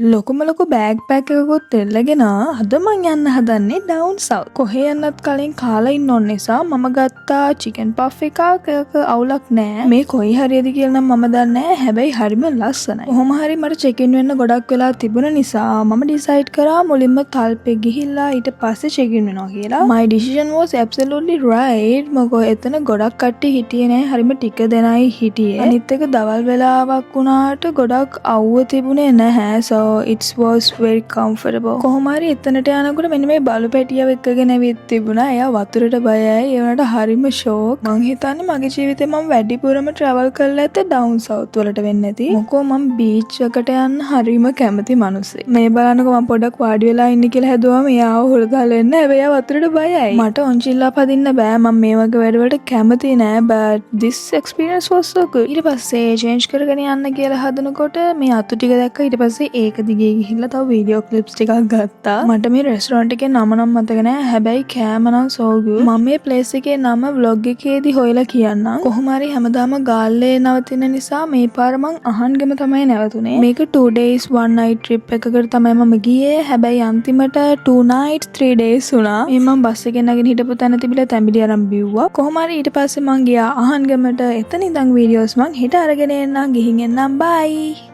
ලොකුම ලොකු bag pack එකකුත් එල්ලගෙන අද මං යන්න හදන්නේ ඩවුන් සවුත්. කොහේ යන්නත් කලින් කාලා ඉන්න ඕන නිසා මම ගත්තා චිකන් පෆ් එකක්. ඒක අවුලක් නෑ. මේ කොයි හරියද කියලා නම් මම දන්නේ නෑ. හැබැයි හරිම ලස්සනයි. කොහොම හරි මට චෙක් ඉන් වෙන්න ගොඩක් වෙලා තිබුණ නිසා මම ඩිසයිඩ් කරා මුලින්ම තල්පේ ගිහිල්ලා ඊට පස්සේ චෙක් ඉන් වෙනවා කියලා. My decision was absolutely right. මොකෝ එතන ගොඩක් කට්ටිය හිටියේ නෑ. හරිම ටික දෙනයි හිටියේ. අනිත් එක දවල් වෙලාවක් වුණාට ගොඩක් අවුව තිබුණේ නැහැ. So it was very comfortable. කොහොම හරි එතනට යනකොට මෙන්න මේ බලු පැටියව එක්කගෙන ඇවිත් තිබුණා. එයා වතුරට බයයි. ඒ වුණාට හරිම ෂෝක්. මං හිතන්නේ මගේ ජීවිතේ මම වැඩිපුරම ට්‍රැවල් කරලා ඇත්තේ ඩවුන් සවුත් වලට වෙන්න ඇති. මොකෝ මං බීච් එකට යන්න හරිම කැමති මනුස්සෙක්. මේ බලන්නකෝ, මං පොඩක් වාඩි වෙලා ඉන්න කියලා හැදුවම එයාව හුරතල් වෙන්න. හැබැයි එයා වතුරට බයයි. මට ඔන්චිල්ලා පදින්න බෑ. මං මේ වගේ වැඩවලට කැමති නෑ. But this experience was so good. ඊට පස්සේ චේන්ජ් කරගෙන යන්න කියලා හදනකොට මේ අතු ටික දැක්කා. ඊට පස්සේ ඒක දිගේ ගිහිල්ලා තව වීඩියෝ ක්ලිප්ස් ටිකක් ගත්තා. මට මේ රෙස්ටොරන්ට් එකේ නම නම් මතක නෑ. හැබැයි කෑම නම් so good. මම මේ ප්ලේස් එකේ නම ව්ලොග් එකේදී හොයලා කියන්නම්. කොහොම හරි හැමදාම ගාල්ලේ නවතින නිසා මේ පාර මං අහංගම තමයි නැවතුනේ. මේක 2 days 1 night trip එකකට තමයි මම ගියේ. හැබැයි අන්තිමට 2 nights 3 days වුණා. මේ මං බස් එකෙන් නැගින් හිටපු තැන තිබිලා තැඹිලි අරන් බිව්වා. කොහොම හරි ඊට පස්සේ මං ගියා අහංගමට. එතන ඉඳන් වීඩියෝස් මං හෙට අරගෙන එන්නම්. ගිහින් එන්නම්. බයි.